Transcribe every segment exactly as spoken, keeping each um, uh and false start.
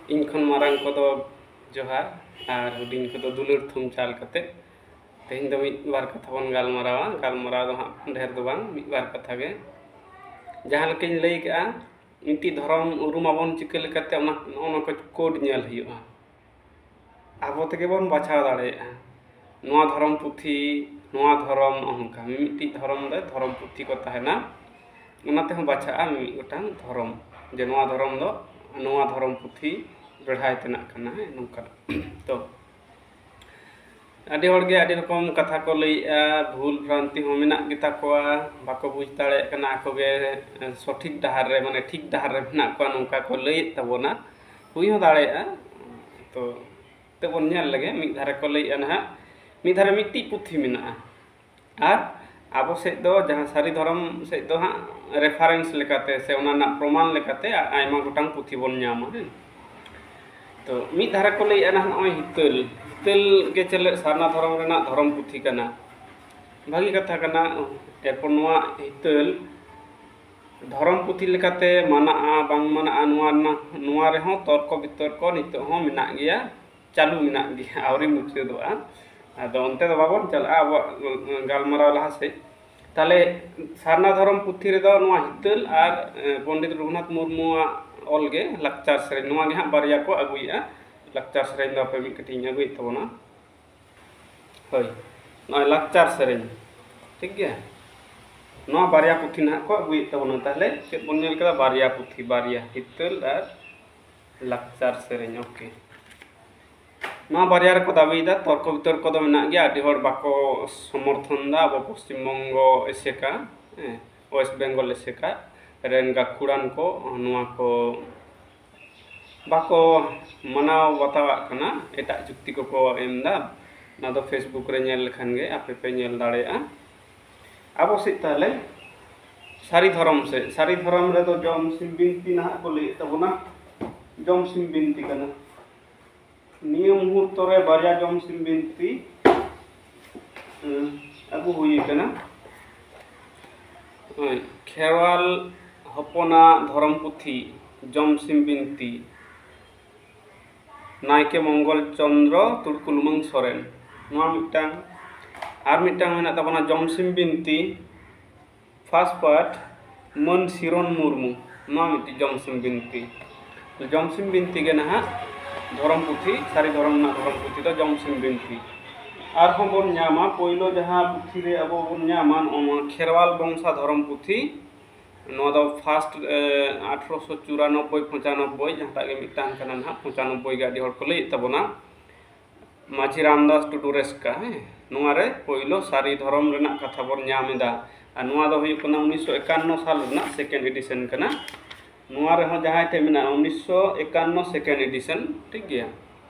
ᱤᱧ ᱠᱷᱚᱱ ᱢᱟᱨᱟᱝ ᱠᱚᱫᱚ ᱡᱚᱦᱟᱨ, ᱟᱨ ᱦᱩᱰᱤᱧ ᱠᱚᱫᱚ ᱫᱩᱞᱟᱹᱲ ᱛᱷᱩᱢ ᱪᱟᱞ ᱠᱟᱛᱮ, ᱛᱮᱦᱮᱧ ᱫᱚ ᱢᱤᱫ ᱵᱟᱨ ᱠᱟᱛᱷᱟ ᱵᱚᱱ ᱜᱟᱞᱢᱟᱨᱟᱣᱟ᱾ ᱜᱟᱞᱢᱟᱨᱟᱣ ᱫᱚ ᱦᱟᱸᱜ ᱰᱷᱮᱨ ᱫᱚ ᱵᱟᱝ, ᱢᱤᱫ ᱵᱟᱨ ᱠᱟᱛᱷᱟ ᱜᱮ᱾ ᱡᱟᱦᱟᱸ ᱞᱮᱠᱟᱧ ᱞᱟᱹᱭ ᱠᱟᱜᱼᱟ, ᱢᱤᱫᱴᱤᱡ ᱫᱷᱚᱨᱚᱢ ᱩᱨᱩᱢᱟᱵᱚᱱ ᱪᱤᱠᱟᱹ ᱞᱮᱠᱟᱛᱮ, ᱚᱱᱟ, ᱱᱚᱜᱼᱚ ᱱᱚᱣᱟ ᱠᱚ ᱠᱳᱰ ᱧᱮᱞ ᱦᱩᱭᱩᱜᱼᱟ᱾ ᱟᱵᱚ ᱛᱮᱜᱮ ᱵᱚᱱ ᱵᱟᱪᱷᱟᱣ ᱫᱟᱲᱮᱭᱟᱜᱼᱟ᱾ ᱱᱚᱣᱟ ᱫᱷᱚᱨᱚᱢ ᱯᱩᱛᱷᱤ, ᱱᱚᱣᱟ ᱫᱷᱚᱨᱚᱢ, ᱱᱚᱜᱼᱚ ᱱᱚᱝᱠᱟ ᱢᱤᱢᱤᱫᱴᱤᱡ ᱫᱷᱚᱨᱚᱢ ᱨᱮ ᱫᱷᱚᱨᱚᱢ ᱯᱩᱛᱷᱤ ᱠᱚ ᱛᱟᱦᱮᱱᱟ᱾ ᱚᱱᱟ ᱛᱮᱦᱚᱸ ᱵᱟᱪᱷᱟᱜᱼᱟ ᱢᱤᱢᱤᱫ ᱜᱚᱴᱟᱝ ᱫᱷᱚᱨᱚᱢ, ᱡᱮ ᱱᱚᱣᱟ ᱫᱷᱚᱨᱚᱢ ᱫᱚ ᱱᱚᱣᱟ ᱫᱷᱚᱨᱚᱢ ᱯᱩᱛᱷᱤ ᱵᱮᱲᱦᱟᱭ ᱛᱮᱱᱟᱜ ᱠᱟᱱᱟ, ᱦᱮᱸ, ᱱᱚᱝᱠᱟ᱾ ᱛᱚ, ᱟᱹᱰᱤ ᱦᱚᱲᱜᱮ ᱟᱹᱰᱤ ᱨᱚᱠᱚᱢ ᱠᱟᱛᱷᱟ ᱠᱚ ᱞᱟᱹᱭᱮᱜᱼᱟ, ᱵᱷᱩᱞ ᱵᱷᱨᱟᱱᱛᱤ ᱦᱚᱸ ᱢᱮᱱᱟᱜ ᱜᱮᱛᱟ ᱠᱚᱣᱟ, ᱵᱟᱠᱚ ᱵᱩᱡᱽ ᱫᱟᱲᱮᱭᱟᱜ ᱠᱟᱱᱟ ᱟᱠᱚᱜᱮ ᱥᱚᱴᱷᱤᱠ ᱰᱟᱦᱟᱨ ᱨᱮ, ᱢᱟᱱᱮ ᱴᱷᱤᱠ ᱰᱟᱦᱟᱨ ᱨᱮ ᱢᱮᱱᱟᱜ ᱠᱚᱣᱟ, ᱱᱚᱝᱠᱟ ᱠᱚ ᱞᱟᱹᱭᱮᱫ ᱛᱟᱵᱚᱱᱟ, ᱦᱩᱭ ᱦᱚᱸ ᱫᱟᱲᱮᱭᱟᱜᱼᱟ᱾ ᱛᱚ, ᱛᱮᱵᱚᱱ ᱧᱮᱞ ᱞᱮᱜᱮ, ᱢᱤᱫ ᱫᱷᱟᱨᱮ ᱠᱚ ᱞᱟᱹᱭᱮᱜᱼᱟ ᱱᱟᱦᱟᱜ, ᱢᱤᱫ ᱫᱷᱟᱨᱮ ᱢᱤᱫᱴᱤᱡ ᱯᱩᱛᱷᱤ ᱢᱮᱱᱟᱜᱼᱟ, ᱟᱨ ᱟᱵᱚ ᱥᱮᱫ ᱫᱚ ᱡᱟᱦᱟᱸ ᱥᱟᱹᱨᱤ ᱫᱷᱚᱨᱚᱢ ᱥᱮᱫ ᱫᱚ ᱦᱟᱸᱜ ᱨᱮᱯᱷᱟᱨᱮᱱᱥ ᱞᱮᱠᱟᱛᱮ ᱥᱮ ᱚᱱᱟ ᱨᱮᱱᱟᱜ ᱯᱨᱚᱢᱟᱱ ᱞᱮᱠᱟᱛᱮ ᱟ-, ᱟᱭᱢᱟ ᱜᱚᱴᱟᱝ ᱯᱩᱛᱷᱤ ᱵᱚᱱ ᱧᱟᱢᱟ, ᱦᱮᱸ᱾ ᱛᱚ, ᱢᱤᱫ ᱫᱷᱟᱨᱮ ᱠᱚ ᱞᱟᱹᱭᱮᱜᱼᱟ ᱱᱟᱦᱟᱜ ᱱᱚᱜᱼᱚᱭ ᱦᱤᱛᱟᱹᱞ, ᱦᱤᱛᱟᱹᱞ ᱜᱮ ᱪᱮᱞᱮᱫ ᱥᱟᱨᱱᱟ ᱫᱷᱚᱨᱚᱢ ᱨᱮᱱᱟᱜ ᱫᱷᱚᱨᱚᱢ ᱯᱩᱛᱷᱤ ᱠᱟᱱᱟ᱾ ᱵᱷᱟᱹᱜᱤ ᱠᱟᱛᱷᱟ ᱠᱟᱱᱟ᱾ ᱮᱨᱯᱚᱨ ᱱᱚᱣᱟ ᱦᱤᱛᱟᱹᱞ ᱫᱷᱚᱨᱚᱢ ᱯᱩᱛᱷᱤ ᱞᱮᱠᱟᱛᱮ ᱢᱟᱱᱟᱜᱼᱟ, ᱵᱟᱝ ᱢᱟᱱᱟᱜᱼᱟ, ᱱᱚᱣᱟ ᱨᱮᱱᱟᱜ, ᱱᱚᱣᱟ ᱨᱮᱦᱚᱸ ᱛᱚᱨᱠᱚ ᱵᱤᱛᱚᱨᱠᱚ ᱱᱤᱛᱚᱜ ᱦᱚᱸ ᱢᱮᱱᱟᱜ ᱜᱮᱭᱟ, ᱪᱟᱹᱞᱩ ᱢᱮᱱᱟᱜ ᱜᱮᱭᱟ, ᱟᱹᱣᱨᱤ ᱢᱩᱪᱟᱹᱫᱚᱜᱼᱟ᱾ ᱟᱫᱚ ᱚᱱᱛᱮ ᱫᱚ ᱵᱟᱵᱚᱱ ᱪᱟᱞᱟᱜᱼᱟ, ᱟᱵᱚᱣᱟᱜ ᱜᱟᱞᱢᱟᱨᱟᱣ ᱞᱟᱦᱟ ᱥᱮᱫ᱾ ᱛᱟᱦᱞᱮ ᱥᱟᱨᱱᱟ ᱫᱷᱚᱨᱚᱢ ᱯᱩᱛᱷᱤ ᱨᱮᱫᱚ ᱱᱚᱣᱟ ᱦᱤᱛᱟᱹᱞ ᱟᱨ, ᱮ, ᱯᱚᱱᱰᱤᱛ ᱨᱚᱜᱷᱩᱱᱟᱛᱷ ᱢᱩᱨᱢᱩᱣᱟᱜ ᱚᱞ ᱜᱮ ᱞᱟᱠᱪᱟᱨ ᱥᱮᱨᱮᱧ, ᱱᱚᱣᱟ ᱜᱮ ᱦᱟᱸᱜ ᱵᱟᱨᱭᱟ ᱠᱚ ᱟᱹᱜᱩᱭᱮᱫᱼᱟ᱾ ᱞᱟᱠᱪᱟᱨ ᱥᱮᱨᱮᱧ ᱫᱚ ᱦᱟᱯᱮ ᱢᱤᱫ ᱠᱟᱹᱴᱤᱡ ᱤᱧ ᱟᱹᱜᱩᱭᱮᱫ ᱛᱟᱵᱚᱱᱟ᱾ ᱦᱳᱭ, ᱱᱚᱜᱼᱚᱭ ᱞᱟᱠᱪᱟᱨ ᱥᱮᱨᱮᱧ, ᱴᱷᱤᱠ ᱜᱮᱭᱟ᱾ ᱱᱚᱣᱟ ᱵᱟᱨᱭᱟ ᱯᱩᱛᱷᱤ ᱱᱟᱦᱟᱜ ᱠᱚ ᱟᱹᱜᱩᱭᱮᱫ ᱛᱟᱵᱚᱱᱟ᱾ ᱛᱟᱦᱞᱮ ᱪᱮᱫ ᱵᱚᱱ ᱧᱮᱞ ᱠᱮᱫᱟ? ᱵᱟᱨᱭᱟ ᱯᱩᱛᱷᱤ, ᱵᱟᱨᱭᱟ, ᱦᱤᱛᱟᱹᱞ ᱟᱨ ᱞᱟᱠᱪᱟᱨ ᱥᱮᱨᱮᱧ᱾ ᱳᱠᱮ, ᱱᱚᱣᱟ ᱵᱟᱨᱭᱟ ᱨᱮᱠᱚ ᱫᱟᱹᱵᱤᱭᱮᱫᱟ, ᱛᱚᱨᱠᱚ ᱵᱤᱛᱚᱨᱠᱚ ᱫᱚ ᱢᱮᱱᱟᱜ ᱜᱮᱭᱟ, ᱟᱹᱰᱤ ᱦᱚᱲ ᱵᱟᱠᱚ ᱥᱚᱢᱚᱨᱛᱷᱚᱱ ᱮᱫᱟ ᱟᱵᱚ ᱯᱚᱥᱪᱤᱢ ᱵᱚᱝᱜᱚ ᱮᱥᱮᱠᱟ, ᱦᱮᱸ, ᱳᱭᱮᱥᱴ ᱵᱮᱝᱜᱚᱞ ᱮᱥᱮᱠᱟ ᱨᱮᱱ ᱜᱟᱹᱠᱷᱩᱲᱟᱱ ᱠᱚ ᱱᱚᱣᱟ ᱠᱚ ᱵᱟᱠᱚ ᱢᱟᱱᱟᱣ ᱵᱟᱛᱟᱣᱟᱜ ᱠᱟᱱᱟ, ᱮᱴᱟᱜ ᱡᱩᱠᱛᱤ ᱠᱚᱠᱚ ᱮᱢ ᱮᱫᱟ᱾ ᱚᱱᱟ ᱫᱚ Facebook ᱨᱮ ᱧᱮᱞ ᱞᱮᱠᱷᱟᱱ ᱜᱮ ᱟᱯᱮ ᱯᱮ ᱧᱮᱞ ᱫᱟᱲᱮᱭᱟᱜᱼᱟ᱾ ᱟᱵᱚ ᱥᱮᱫ ᱛᱟᱦᱞᱮ ᱥᱟᱹᱨᱤ ᱫᱷᱚᱨᱚᱢ ᱥᱮᱫ, ᱥᱟᱹᱨᱤ ᱫᱷᱚᱨᱚᱢ ᱨᱮᱫᱚ ᱡᱚᱢ ᱥᱤᱢ ᱵᱤᱱᱛᱤ ᱱᱟᱦᱟᱜ ᱠᱚ ᱞᱟᱹᱭᱮᱫ ᱛᱟᱵᱚᱱᱟ, ᱡᱚᱢ ᱥᱤᱢ ᱵᱤᱱᱛᱤ ᱠᱟᱱᱟ᱾ ᱱᱤᱭᱟᱹ ᱢᱩᱦᱩᱨᱛᱚ ᱨᱮ ᱵᱟᱨᱭᱟ ᱡᱚᱢ ᱥᱤᱢ ᱵᱤᱱᱛᱤ, ᱦᱩᱸ, ᱟᱹᱜᱩ ᱦᱩᱭ ᱟᱠᱟᱱᱟ᱾ ᱦᱳᱭ, ᱠᱷᱮᱨᱣᱟᱞ ᱦᱚᱯᱚᱱᱟᱜ ᱫᱷᱚᱨᱚᱢ ᱯᱩᱛᱷᱤ ᱡᱚᱢ ᱥᱤᱢ ᱵᱤᱱᱛᱤ, ᱱᱟᱭᱠᱮ ᱢᱚᱝᱜᱚᱞ ᱪᱚᱸᱫᱽᱨᱚ ᱛᱩᱲᱠᱩ ᱞᱩᱢᱟᱹᱝ ᱥᱚᱨᱮᱱ᱾ ᱱᱚᱣᱟ ᱢᱤᱫᱴᱟᱝ, ᱟᱨ ᱢᱤᱫᱴᱟᱝ ᱢᱮᱱᱟᱜ ᱛᱟᱵᱚᱱᱟ ᱡᱚᱢᱥᱤᱢ ᱵᱤᱱᱛᱤ, first part, ᱢᱟᱹᱱ ᱥᱤᱨᱚᱱ ᱢᱩᱨᱢᱩ᱾ ᱱᱚᱣᱟ ᱢᱤᱫᱴᱤᱡ ᱡᱚᱢᱥᱤᱢ ᱵᱤᱱᱛᱤ᱾ ᱡᱚᱢᱥᱤᱢ ᱵᱤᱱᱛᱤ ᱜᱮ ᱱᱟᱦᱟᱜ ᱫᱷᱚᱨᱚᱢ ᱯᱩᱛᱷᱤ, ᱥᱟᱹᱨᱤ ᱫᱷᱚᱨᱚᱢ ᱨᱮᱱᱟᱜ ᱫᱷᱚᱨᱚᱢ ᱯᱩᱛᱷᱤ ᱫᱚ ᱡᱚᱢᱥᱤᱢ ᱵᱤᱱᱛᱤ᱾ ᱟᱨᱦᱚᱸ ᱵᱚᱱ ᱧᱟᱢᱟ, ᱯᱳᱭᱞᱳ ᱡᱟᱦᱟᱸ ᱯᱩᱛᱷᱤ ᱨᱮ ᱟᱵᱚ ᱵᱚᱱ ᱧᱟᱢᱟ, ᱱᱚᱜᱼᱚ ᱱᱚᱣᱟ ᱠᱷᱮᱨᱣᱟᱞ ᱵᱚᱝᱥᱟ ᱫᱷᱚᱨᱚᱢ ᱯᱩᱛᱷᱤ᱾ ᱱᱚᱣᱟ ᱫᱚ first, ᱮ, ᱟᱴᱷᱨᱚᱥᱚ ᱪᱩᱨᱟᱱᱚᱵᱵᱳᱭ ᱯᱚᱸᱪᱟᱱᱚᱵᱵᱳᱭ, ᱡᱟᱦᱟᱸᱴᱟᱜ ᱜᱮ ᱢᱤᱫᱴᱟᱝ ᱠᱟᱱᱟ ᱱᱟᱦᱟᱜ, ᱯᱚᱸᱪᱟᱱᱚᱵᱵᱳᱭ ᱜᱮ ᱟᱹᱰᱤ ᱦᱚᱲ ᱠᱚ ᱞᱟᱹᱭᱮᱫ ᱛᱟᱵᱚᱱᱟ᱾ ᱢᱟᱹᱡᱷᱤ ᱨᱟᱢᱫᱟᱥ ᱴᱩᱰᱩ ᱨᱮᱥᱠᱟ, ᱦᱮᱸ, ᱱᱚᱣᱟ ᱨᱮ ᱯᱳᱭᱞᱳ ᱥᱟᱹᱨᱤ ᱫᱷᱚᱨᱚᱢ ᱨᱮᱱᱟᱜ ᱠᱟᱛᱷᱟ ᱵᱚᱱ ᱧᱟᱢ ᱮᱫᱟ᱾ ᱟᱨ ᱱᱚᱣᱟ ᱫᱚ ᱦᱩᱭᱩᱜ ᱠᱟᱱᱟ ᱩᱱᱤᱥᱥᱚ ᱮᱠᱟᱱᱱᱚ ᱥᱟᱞ ᱨᱮᱱᱟᱜ second edition ᱠᱟᱱᱟ᱾ ᱱᱚᱣᱟ ᱨᱮᱦᱚᱸ ᱡᱟᱦᱟᱸᱭ ᱴᱷᱮᱱ ᱢᱮᱱᱟᱜᱼᱟ, ᱩᱱᱤᱥᱥᱚ ᱮᱠᱟᱱᱱᱚ second edition, ᱴᱷᱤᱠ ᱜᱮᱭᱟ,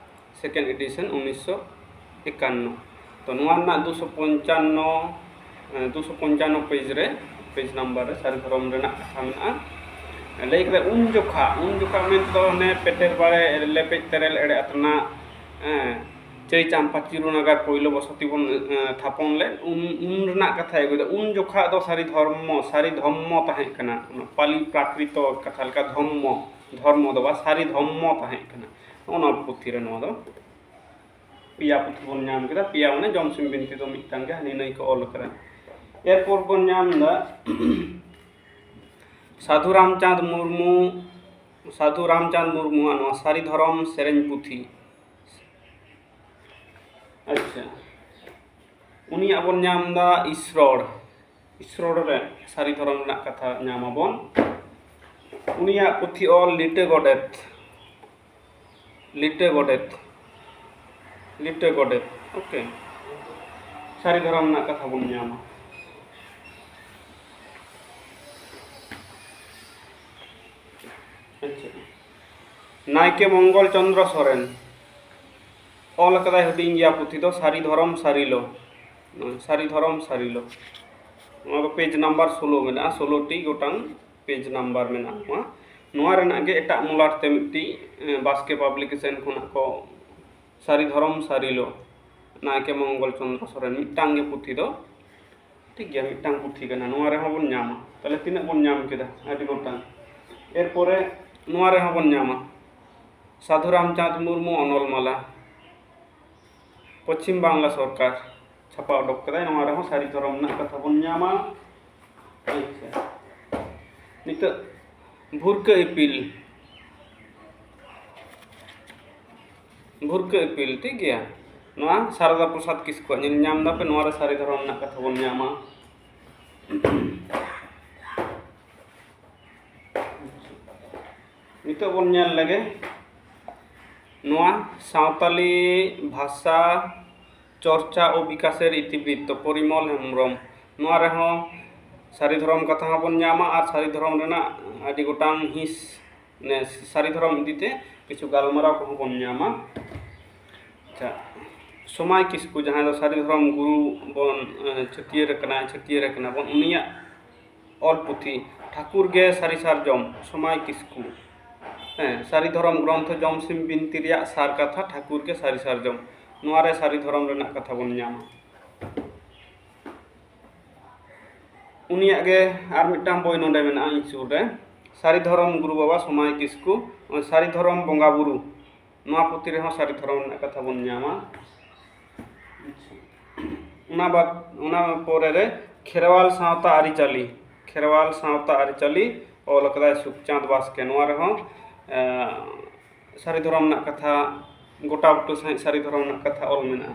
second edition ᱩᱱᱤᱥᱥᱚ ᱮᱠᱟᱱᱱᱚ᱾ ᱛᱚ ᱱᱚᱣᱟ ᱨᱮᱱᱟᱜ ᱫᱩᱥᱚ ᱯᱚᱧᱪᱟᱱᱱᱚ, ᱮ, ᱫᱩᱥᱚ ᱯᱚᱧᱪᱟᱱᱱᱚ page ᱨᱮ, page number ᱨᱮ ᱥᱟᱹᱨᱤ ᱫᱷᱚᱨᱚᱢ ᱨᱮᱱᱟᱜ ᱠᱟᱛᱷᱟ ᱢᱮᱱᱟᱜᱼᱟ᱾ ᱞᱟᱹᱭ ᱠᱮᱫᱟ ᱩᱱ ᱡᱚᱠᱷᱟ, ᱩᱱ ᱡᱚᱠᱷᱟ ᱢᱮᱱᱛᱮᱫᱚ ᱦᱟᱱᱮ ᱯᱮᱴᱮᱨ ᱵᱟᱲᱮ, ᱞᱮᱯᱮᱡ ᱛᱮᱨᱮᱞ, ᱮᱲᱮ ᱟᱛᱱᱟ, ᱮ, ᱪᱟᱹᱭ ᱪᱟᱢᱯᱟ ᱪᱤᱨᱩ ᱱᱟᱜᱟᱨ ᱯᱳᱭᱞᱳ ᱵᱚᱥᱚᱛᱤ ᱵᱚᱱ, ᱮ, ᱛᱷᱟᱯᱚᱱ ᱞᱮᱫ, ᱩᱱ, ᱩᱱ ᱨᱮᱱᱟᱜ ᱠᱟᱛᱷᱟᱭ ᱟᱹᱜᱩᱭᱮᱫᱟ᱾ ᱩᱱ ᱡᱚᱠᱷᱟ ᱫᱚ ᱥᱟᱹᱨᱤ ᱫᱷᱚᱨᱢᱚ, ᱥᱟᱹᱨᱤ ᱫᱷᱚᱢᱢᱚ ᱛᱟᱦᱮᱸ ᱠᱟᱱᱟ, ᱚᱱᱟ ᱯᱟᱞᱤ ᱯᱨᱟᱠᱨᱤᱛᱚ ᱠᱟᱛᱷᱟ ᱞᱮᱠᱟ ᱫᱷᱚᱢᱢᱚ, ᱫᱷᱚᱨᱢᱚ ᱫᱚ ᱵᱟᱝ, ᱥᱟᱹᱨᱤ ᱫᱷᱚᱢᱢᱚ ᱛᱟᱦᱮᱸ ᱠᱟᱱᱟ᱾ ᱱᱚᱜᱼᱚ ᱱᱚᱣᱟ ᱯᱩᱛᱷᱤ ᱨᱮ ᱱᱚᱣᱟ ᱫᱚ ᱯᱮᱭᱟ ᱯᱩᱛᱷᱤ ᱵᱚᱱ ᱧᱟᱢ ᱠᱮᱫᱟ᱾ ᱯᱮᱭᱟ ᱢᱟᱱᱮ ᱡᱚᱢᱥᱤᱢ ᱵᱤᱱᱛᱤ ᱫᱚ ᱢᱤᱫᱴᱟᱝ ᱜᱮ ᱦᱟᱹᱱᱤ ᱱᱟᱹᱭ ᱠᱚ ᱚᱞ ᱠᱟᱫᱟ᱾ ᱮᱨᱯᱚᱨ ᱵᱚᱱ ᱧᱟᱢ ᱮᱫᱟ ᱥᱟᱹᱫᱷᱩ ᱨᱟᱢᱪᱟᱸᱫᱽ ᱢᱩᱨᱢᱩ, ᱥᱟᱹᱫᱷᱩ ᱨᱟᱢᱪᱟᱸᱫᱽ ᱢᱩᱨᱢᱩᱣᱟᱜ ᱱᱚᱣᱟ ᱥᱟᱹᱨᱤ ᱫᱷᱚᱨᱚᱢ ᱥᱮᱨᱮᱧ ᱯᱩᱛᱷᱤ᱾ ᱟᱪᱪᱷᱟ, ᱩᱱᱤᱭᱟᱜ ᱵᱚᱱ ᱧᱟᱢ ᱮᱫᱟ ᱤᱥᱨᱚᱲ᱾ ᱤᱥᱨᱚᱲ ᱨᱮ ᱥᱟᱹᱨᱤ ᱫᱷᱚᱨᱚᱢ ᱨᱮᱱᱟᱜ ᱠᱟᱛᱷᱟ ᱧᱟᱢ ᱟᱵᱚᱱ᱾ ᱩᱱᱤᱭᱟᱜ ᱯᱩᱛᱷᱤ ᱚᱞ ᱞᱤᱴᱟᱹ ᱜᱚᱰᱮᱛ, ᱞᱤᱴᱟᱹ ᱜᱚᱰᱮᱛ, ᱞᱤᱴᱟᱹ ᱜᱚᱰᱮᱛ, ᱳᱠᱮ, ᱥᱟᱹᱨᱤ ᱫᱷᱚᱨᱚᱢ ᱨᱮᱱᱟᱜ ᱠᱟᱛᱷᱟ ᱵᱚᱱ ᱧᱟᱢᱟ᱾ ᱟᱪᱪᱷᱟ, ᱱᱟᱭᱠᱮ ᱢᱚᱝᱜᱚᱞ ᱪᱚᱸᱫᱽᱨᱚ ᱥᱚᱨᱮᱱ ᱚᱞ ᱟᱠᱟᱫᱟᱭ ᱦᱩᱰᱤᱧ ᱜᱮᱭᱟ ᱯᱩᱛᱷᱤ ᱫᱚ ᱥᱟᱹᱨᱤ ᱫᱷᱚᱨᱚᱢ ᱥᱟᱹᱨᱤᱞᱚ, ᱥᱟᱹᱨᱤ ᱫᱷᱚᱨᱚᱢ ᱥᱟᱹᱨᱤᱞᱚ᱾ ᱱᱚᱣᱟ ᱫᱚ page number ᱥᱳᱞᱳ ᱢᱮᱱᱟᱜᱼᱟ, ᱥᱳᱞᱳ ᱴᱤ ᱜᱚᱴᱟᱝ page number ᱢᱮᱱᱟᱜᱼᱟ᱾ ᱱᱚᱣᱟ, ᱱᱚᱣᱟ ᱨᱮᱱᱟᱜ ᱜᱮ ᱮᱴᱟᱜ ᱢᱚᱞᱟᱴ ᱛᱮ ᱢᱤᱫᱴᱤᱡ, ᱮ, ᱵᱟᱥᱠᱮ publication ᱠᱷᱚᱱᱟᱜ ᱠᱚ ᱥᱟᱹᱨᱤ ᱫᱷᱚᱨᱚᱢ ᱥᱟᱹᱨᱤᱞᱚ, ᱱᱟᱭᱠᱮ ᱢᱚᱝᱜᱚᱞ ᱪᱚᱸᱫᱽᱨᱚ ᱥᱚᱨᱮᱱ, ᱢᱤᱫᱴᱟᱝ ᱜᱮ ᱯᱩᱛᱷᱤ ᱫᱚ, ᱴᱷᱤᱠ ᱜᱮᱭᱟ, ᱢᱤᱫᱴᱟᱝ ᱯᱩᱛᱷᱤ ᱠᱟᱱᱟ᱾ ᱱᱚᱣᱟ ᱨᱮᱦᱚᱸ ᱵᱚᱱ ᱧᱟᱢᱟ᱾ ᱛᱟᱦᱞᱮ ᱛᱤᱱᱟᱹᱜ ᱵᱚᱱ ᱧᱟᱢ ᱠᱮᱫᱟ? ᱟᱹᱰᱤ ᱜᱚᱴᱟᱝ᱾ ᱮᱨᱯᱚᱨᱮ ᱱᱚᱣᱟ ᱨᱮᱦᱚᱸ ᱵᱚᱱ ᱧᱟᱢᱟ, ᱥᱟᱫᱷᱩ ᱨᱟᱢᱪᱟᱸᱫᱽ ᱢᱩᱨᱢᱩ ᱚᱱᱚᱞ ᱢᱟᱞᱟ, ᱯᱚᱪᱷᱤᱢ ᱵᱟᱝᱞᱟ ᱥᱚᱨᱠᱟᱨ ᱪᱷᱟᱯᱟ ᱚᱰᱚᱠ ᱠᱟᱫᱟᱭ᱾ ᱱᱚᱣᱟ ᱨᱮᱦᱚᱸ ᱥᱟᱹᱨᱤ ᱫᱷᱚᱨᱚᱢ ᱨᱮᱱᱟᱜ ᱠᱟᱛᱷᱟ ᱵᱚᱱ ᱧᱟᱢᱟ᱾ ᱟᱪᱪᱷᱟ, ᱱᱤᱛᱚᱜ ᱵᱷᱩᱨᱠᱟᱹ ᱤᱯᱤᱞ, ᱵᱷᱩᱨᱠᱟᱹ ᱤᱯᱤᱞ, ᱴᱷᱤᱠ ᱜᱮᱭᱟ᱾ ᱱᱚᱣᱟ ᱥᱟᱨᱚᱫᱟ ᱯᱨᱚᱥᱟᱫᱽ ᱠᱤᱥᱠᱩᱣᱟᱜ ᱧᱮᱞ ᱧᱟᱢ ᱫᱟᱯᱮ, ᱱᱚᱣᱟ ᱨᱮ ᱥᱟᱹᱨᱤ ᱫᱷᱚᱨᱚᱢ ᱨᱮᱱᱟᱜ ᱠᱟᱛᱷᱟ ᱵᱚᱱ ᱧᱟᱢᱟ᱾ ᱱᱤᱛᱚᱜ ᱵᱚᱱ ᱧᱮᱞ ᱞᱮᱜᱮ ᱱᱚᱣᱟ ᱥᱟᱶᱛᱟᱞᱤ ᱵᱷᱟᱥᱟ ᱪᱚᱨᱪᱟ ᱳ ᱵᱤᱠᱟᱥᱮᱨ ᱤᱛᱤᱵᱨᱤᱛᱛᱚ, ᱯᱚᱨᱤᱢᱚᱞ ᱦᱮᱢᱵᱨᱚᱢ᱾ ᱱᱚᱣᱟ ᱨᱮᱦᱚᱸ ᱥᱟᱹᱨᱤ ᱫᱷᱚᱨᱚᱢ ᱠᱟᱛᱷᱟ ᱦᱚᱸ ᱵᱚᱱ ᱧᱟᱢᱟ ᱟᱨ ᱥᱟᱹᱨᱤ ᱫᱷᱚᱨᱚᱢ ᱨᱮᱱᱟᱜ ᱟᱹᱰᱤ ᱜᱚᱴᱟᱝ ᱦᱤᱸᱥ, ᱢᱟᱱᱮ ᱥᱟᱹᱨᱤ ᱫᱷᱚᱨᱚᱢ ᱤᱫᱤ ᱛᱮ ᱠᱤᱪᱷᱩ ᱜᱟᱞᱢᱟᱨᱟᱣ ᱠᱚᱦᱚᱸ ᱵᱚᱱ ᱧᱟᱢᱟ᱾ ᱟᱪᱪᱷᱟ, ᱥᱚᱢᱟᱭ ᱠᱤᱥᱠᱩ, ᱡᱟᱦᱟᱸᱭ ᱫᱚ ᱥᱟᱹᱨᱤ ᱫᱷᱚᱨᱚᱢ ᱜᱩᱨᱩ ᱵᱚᱱ, ᱮ, ᱪᱷᱟᱹᱴᱭᱟᱹᱨ ᱟᱠᱟᱱᱟ, ᱪᱷᱟᱹᱴᱭᱟᱹᱨ ᱟᱠᱟᱱᱟ ᱵᱚᱱ, ᱩᱱᱤᱭᱟᱜ ᱚᱞ ᱯᱩᱛᱷᱤ ᱴᱷᱟᱹᱠᱩᱨ ᱜᱮ ᱥᱟᱹᱨᱤ ᱥᱟᱨᱡᱚᱢ, ᱥᱚᱢᱟᱭ ᱠᱤᱥᱠᱩ, ᱦᱮᱸ, ᱥᱟᱹᱨᱤ ᱫᱷᱚᱨᱚᱢ ᱜᱨᱚᱱᱛᱷᱚ ᱡᱚᱢᱥᱤᱢ ᱵᱤᱱᱛᱤ ᱨᱮᱭᱟᱜ ᱥᱟᱨ ᱠᱟᱛᱷᱟ ᱴᱷᱟᱹᱠᱩᱨ ᱜᱮ ᱥᱟᱹᱨᱤ ᱥᱟᱨᱡᱚᱢ, ᱱᱚᱣᱟ ᱨᱮ ᱥᱟᱹᱨᱤ ᱫᱷᱚᱨᱚᱢ ᱨᱮᱱᱟᱜ ᱠᱟᱛᱷᱟ ᱵᱚᱱ ᱧᱟᱢᱟ᱾ ᱩᱱᱤᱭᱟᱜ ᱜᱮ ᱟᱨ ᱢᱤᱫᱴᱟᱝ ᱵᱳᱭ ᱱᱚᱰᱮ ᱢᱮᱱᱟᱜᱼᱟ ᱤᱧ ᱥᱩᱨ ᱨᱮ, ᱥᱟᱹᱨᱤ ᱫᱷᱚᱨᱚᱢ ᱜᱩᱨᱩ ᱵᱟᱵᱟ ᱥᱚᱢᱟᱭ ᱠᱤᱥᱠᱩ, ᱥᱟᱹᱨᱤ ᱫᱷᱚᱨᱚᱢ ᱵᱚᱸᱜᱟ ᱵᱩᱨᱩ, ᱱᱚᱣᱟ ᱯᱩᱛᱷᱤ ᱨᱮᱦᱚᱸ ᱥᱟᱹᱨᱤ ᱫᱷᱚᱨᱚᱢ ᱨᱮᱱᱟᱜ ᱠᱟᱛᱷᱟ ᱵᱚᱱ ᱧᱟᱢᱟ᱾ ᱚᱱᱟ ᱵᱟᱫ, ᱚᱱᱟ ᱯᱚᱨᱮ ᱨᱮ ᱠᱷᱮᱨᱣᱟᱞ ᱥᱟᱶᱛᱟ ᱟᱹᱨᱤᱪᱟᱹᱞᱤ, ᱠᱷᱮᱨᱣᱟᱞ ᱥᱟᱶᱛᱟ ᱟᱹᱨᱤᱪᱟᱹᱞᱤ ᱚᱞ ᱟᱠᱟᱫᱟᱭ ᱥᱩᱠᱪᱟᱸᱫᱽ ᱵᱟᱥᱠᱮ᱾ ᱱᱚᱣᱟ ᱨᱮᱦᱚᱸ, ᱮ, ᱥᱟᱹᱨᱤ ᱫᱷᱚᱨᱚᱢ ᱨᱮᱱᱟᱜ ᱠᱟᱛᱷᱟ, ᱜᱚᱴᱟ ᱵᱩᱴᱟᱹ ᱥᱟᱺᱦᱤᱡ ᱥᱟᱹᱨᱤ ᱫᱷᱚᱨᱚᱢ ᱨᱮᱱᱟᱜ ᱠᱟᱛᱷᱟ ᱚᱞ ᱢᱮᱱᱟᱜᱼᱟ᱾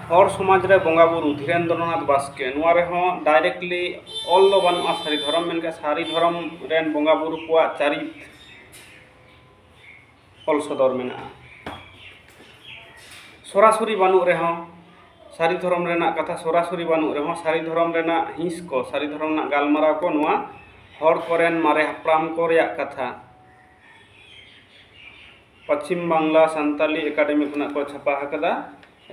ᱦᱚᱲ ᱥᱚᱢᱟᱡᱽ ᱨᱮ ᱵᱚᱸᱜᱟ ᱵᱩᱨᱩ, ᱫᱷᱤᱨᱮᱱᱫᱨᱚᱱᱟᱛᱷ ᱵᱟᱥᱠᱮ᱾ ᱱᱚᱣᱟ ᱨᱮᱦᱚᱸ directly ᱚᱞ ᱫᱚ ᱵᱟᱹᱱᱩᱜᱼᱟ ᱥᱟᱹᱨᱤ ᱫᱷᱚᱨᱚᱢ, ᱢᱮᱱᱠᱷᱟᱱ ᱥᱟᱹᱨᱤ ᱫᱷᱚᱨᱚᱢ ᱨᱮᱱ ᱵᱚᱸᱜᱟ ᱵᱩᱨᱩ ᱠᱚᱣᱟᱜ ᱪᱟᱹᱨᱤᱛ ᱚᱞ ᱥᱚᱫᱚᱨ ᱢᱮᱱᱟᱜᱼᱟ᱾ ᱥᱚᱨᱟᱥᱚᱨᱤ ᱵᱟᱹᱱᱩᱜ ᱨᱮᱦᱚᱸ, ᱥᱟᱹᱨᱤ ᱫᱷᱚᱨᱚᱢ ᱨᱮᱱᱟᱜ ᱠᱟᱛᱷᱟ ᱥᱚᱨᱟᱥᱚᱨᱤ ᱵᱟᱹᱱᱩᱜ ᱨᱮᱦᱚᱸ, ᱥᱟᱹᱨᱤ ᱫᱷᱚᱨᱚᱢ ᱨᱮᱱᱟᱜ ᱦᱤᱸᱥ ᱠᱚ, ᱥᱟᱹᱨᱤ ᱫᱷᱚᱨᱚᱢ ᱨᱮᱱᱟᱜ ᱜᱟᱞᱢᱟᱨᱟᱣ ᱠᱚ, ᱱᱚᱣᱟ ᱦᱚᱲ ᱠᱚᱨᱮᱱ ᱢᱟᱨᱮ ᱦᱟᱯᱲᱟᱢ ᱠᱚ ᱨᱮᱭᱟᱜ ᱠᱟᱛᱷᱟ, ᱯᱚᱪᱷᱤᱢ ᱵᱟᱝᱞᱟ ᱥᱟᱱᱛᱟᱞᱤ ᱮᱠᱟᱰᱮᱢᱤ ᱠᱷᱚᱱᱟᱜ ᱠᱚ ᱪᱷᱟᱯᱟ ᱟᱠᱟᱫᱟ᱾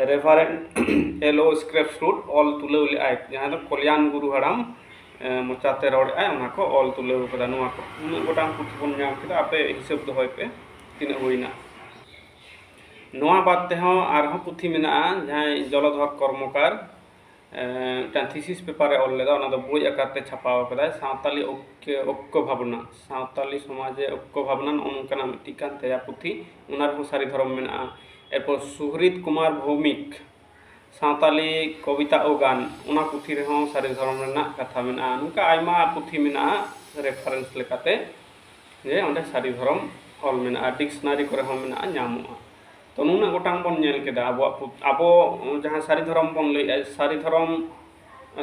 ᱨᱮᱵᱷᱟᱨᱮᱱᱰ ᱮᱞ ᱳ ᱥᱠᱨᱮᱯᱥᱨᱩᱰ ᱚᱞ ᱛᱩᱞᱟᱹᱣ ᱞᱮᱫᱼᱟᱭ, ᱡᱟᱦᱟᱸᱭ ᱫᱚ ᱠᱚᱞᱭᱟᱱ ᱜᱩᱨᱩ ᱦᱟᱲᱟᱢ, ᱮ, ᱢᱚᱪᱟᱛᱮ ᱨᱚᱲᱮᱫᱼᱟᱭ, ᱚᱱᱟ ᱠᱚ ᱚᱞ ᱛᱩᱞᱟᱹᱣ ᱟᱠᱟᱫᱟ᱾ ᱱᱚᱣᱟ ᱠᱚ ᱩᱱᱟᱹᱜ ᱜᱚᱴᱟᱝ ᱯᱩᱛᱷᱤ ᱵᱚᱱ ᱧᱟᱢ ᱠᱮᱫᱟ, ᱟᱯᱮ ᱦᱤᱥᱟᱹᱵ ᱫᱚᱦᱚᱭ ᱯᱮ ᱛᱤᱱᱟᱹᱜ ᱦᱩᱭᱱᱟ᱾ ᱱᱚᱣᱟ ᱵᱟᱫ ᱛᱮᱦᱚᱸ ᱟᱨᱦᱚᱸ ᱯᱩᱛᱷᱤ ᱢᱮᱱᱟᱜᱼᱟ, ᱡᱟᱦᱟᱸᱭ ᱡᱚᱞᱚᱫᱷᱚᱨ ᱠᱚᱨᱢᱚᱠᱟᱨ, ᱢᱤᱫᱴᱟᱝ ᱛᱷᱤᱥᱤᱥ ᱯᱮᱯᱟᱨᱮ ᱚᱞ ᱞᱮᱫᱟ, ᱚᱱᱟ ᱫᱚ ᱵᱳᱭ ᱟᱠᱟᱨ ᱛᱮ ᱪᱷᱟᱯᱟᱣ ᱟᱠᱟᱫᱟᱭ, ᱥᱟᱶᱛᱟᱞᱤ ᱚᱠᱠᱮ ᱚᱠᱠᱚ ᱵᱷᱟᱵᱽᱱᱟ, ᱥᱟᱶᱛᱟᱞᱤ ᱥᱚᱢᱟᱡᱮ ᱚᱠᱠᱚ ᱵᱷᱟᱵᱽᱱᱟ, ᱱᱚᱜᱼᱚ ᱱᱚᱝᱠᱟᱱᱟᱜ ᱢᱤᱫᱴᱤᱡ ᱠᱟᱱ ᱛᱟᱭᱟ ᱯᱩᱛᱷᱤ᱾ ᱚᱱᱟ ᱨᱮᱦᱚᱸ ᱥᱟᱹᱨᱤ ᱫᱷᱚᱨᱚᱢ ᱢᱮᱱᱟᱜᱼᱟ᱾ ᱮᱨᱯᱚᱨ ᱥᱩᱦᱨᱤᱛ ᱠᱩᱢᱟᱨ ᱵᱷᱳᱣᱢᱤᱠ, ᱥᱟᱶᱛᱟᱞᱤ ᱠᱚᱵᱤᱛᱟ ᱳ ᱜᱟᱱ, ᱚᱱᱟ ᱯᱩᱛᱷᱤ ᱨᱮᱦᱚᱸ ᱥᱟᱹᱨᱤ ᱫᱷᱚᱨᱚᱢ ᱨᱮᱱᱟᱜ ᱠᱟᱛᱷᱟ ᱢᱮᱱᱟᱜᱼᱟ᱾ ᱱᱚᱝᱠᱟ ᱟᱭᱢᱟ ᱯᱩᱛᱷᱤ ᱢᱮᱱᱟᱜᱼᱟ, ᱨᱮᱯᱷᱟᱨᱮᱱᱥ ᱞᱮᱠᱟᱛᱮ, ᱡᱮ ᱚᱸᱰᱮ ᱥᱟᱹᱨᱤ ᱫᱷᱚᱨᱚᱢ ᱚᱞ ᱢᱮᱱᱟᱜᱼᱟ, ᱰᱤᱠᱥᱱᱟᱨᱤ ᱠᱚᱨᱮ ᱦᱚᱸ ᱢᱮᱱᱟᱜᱼᱟ, ᱧᱟᱢᱚᱜᱼᱟ᱾ ᱛᱚ, ᱱᱩᱱᱟᱹᱜ ᱜᱚᱴᱟᱝ ᱵᱚᱱ ᱧᱮᱞ ᱠᱮᱫᱟ ᱟᱵᱚᱣᱟᱜ ᱯᱩᱛ-, ᱟᱵᱚ ᱡᱟᱦᱟᱸ ᱥᱟᱹᱨᱤ ᱫᱷᱚᱨᱚᱢ ᱵᱚᱱ ᱞᱟᱹᱭᱮᱫᱼᱟ, ᱥᱟᱹᱨᱤ ᱫᱷᱚᱨᱚᱢ